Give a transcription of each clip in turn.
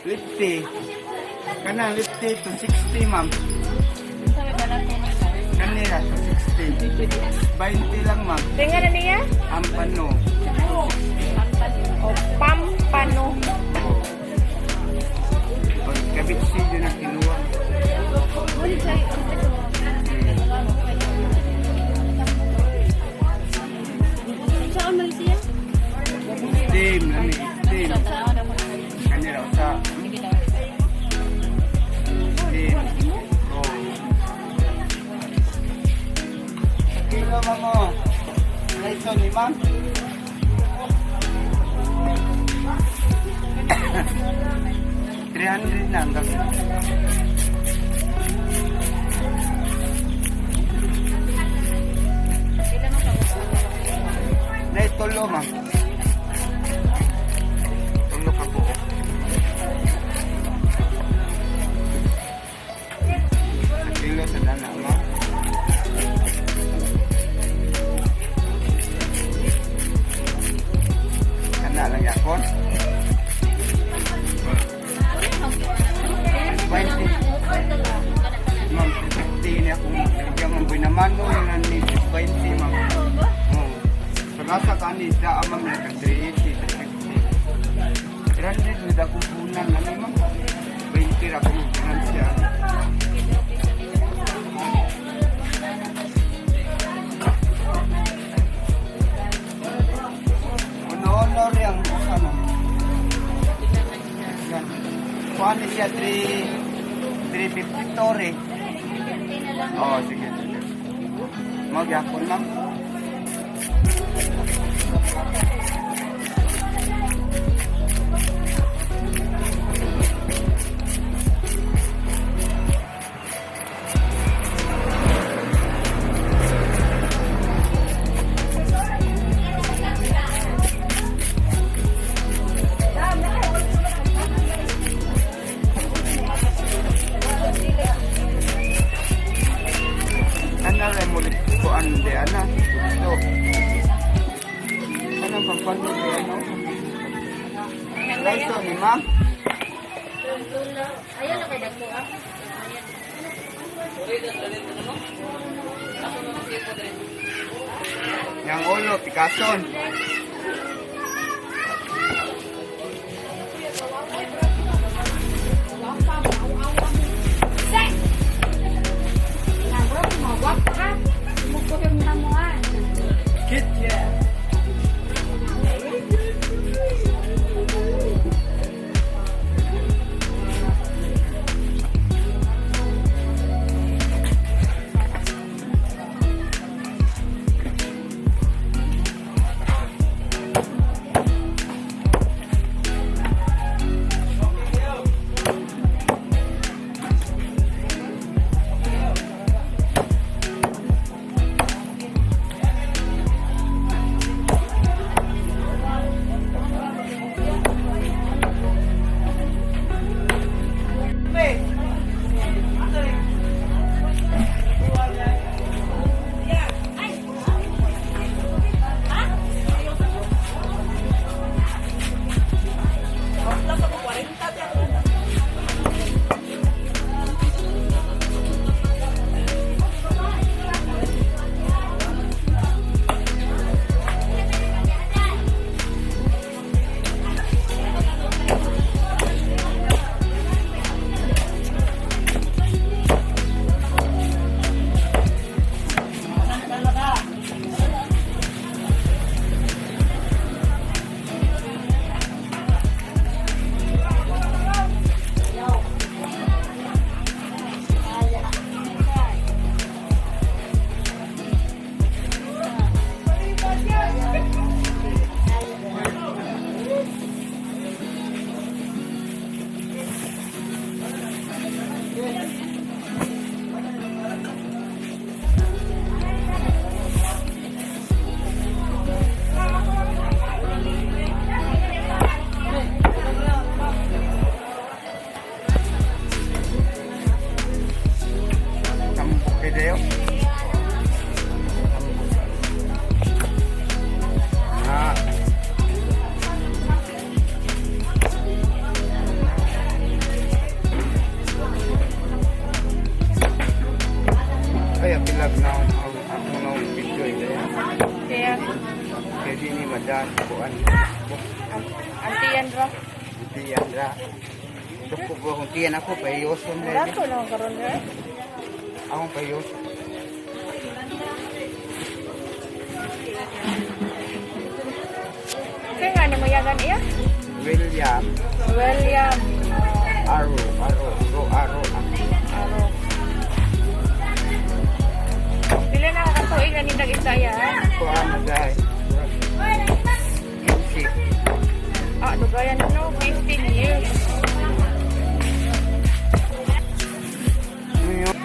Lipti. Kana lipti to 60, ma'am. Sabi ba natin? Kanila to 60. 20 lang, ma'am. Tinga na niya? Ampano. O pampano. Oh. Pag kabitsi yun ang kinuha. Saan man siya? Steam, lami steam. Kanila usa. Steam. Oh. Kilo ma'am mo. Laison ni ma'am. 300 na ang gawin. Nay, tulo, ma'am. Tulo ka buo. Sa kilo sa dana, ma'am. Kana lang yakon. 20. Ma'am, 50 niya kung bigyan mong binamano, yun ang ni 20, ma'am. Oo. Sa nasa kanisa, ma'am, nagka 380, 350. 300 with akong punan, ano, ma'am? 20 ra akong punan siya. Uno-uno rin ang usa, ma'am. Yan. Kuha ni siya 3 350 tore. Oo, sige, sige. Magyapon, ma'am. Ano rin mo ko ano di ana? Gusto. Ano pang pano di ano? Laito ni ma'am. Ayan na kay dagko ah. Yang ulo, Picasso. Kit yeah. Dan kuan. Antiyan ra. Tiyan ra. Dako ko akong tiyan ako payoson na. Dato na karon ra. Akong payoson. Kaya nga ni mo yagan iya? William William. Aro Aro Ro Aro. Aro. Pila na ka tuig ani dag Isaya? Kuan na dai. Si Ah, dugayan no, 15 years. Ngayon.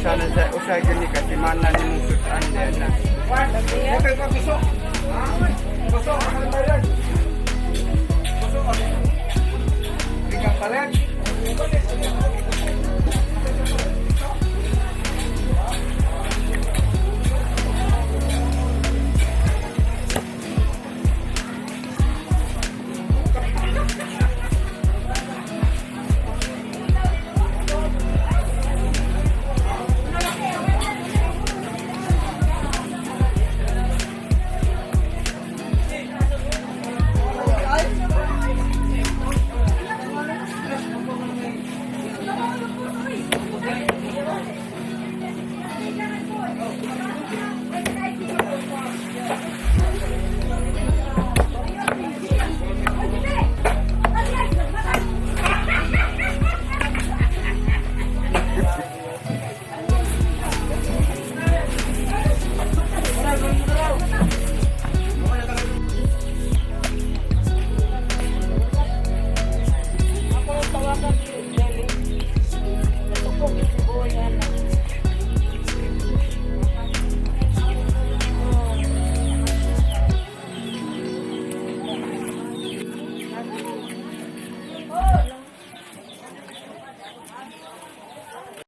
Sana sa usa gyud ni kasi mana ni mong sudan na. Lagi ya. Ikaw palit.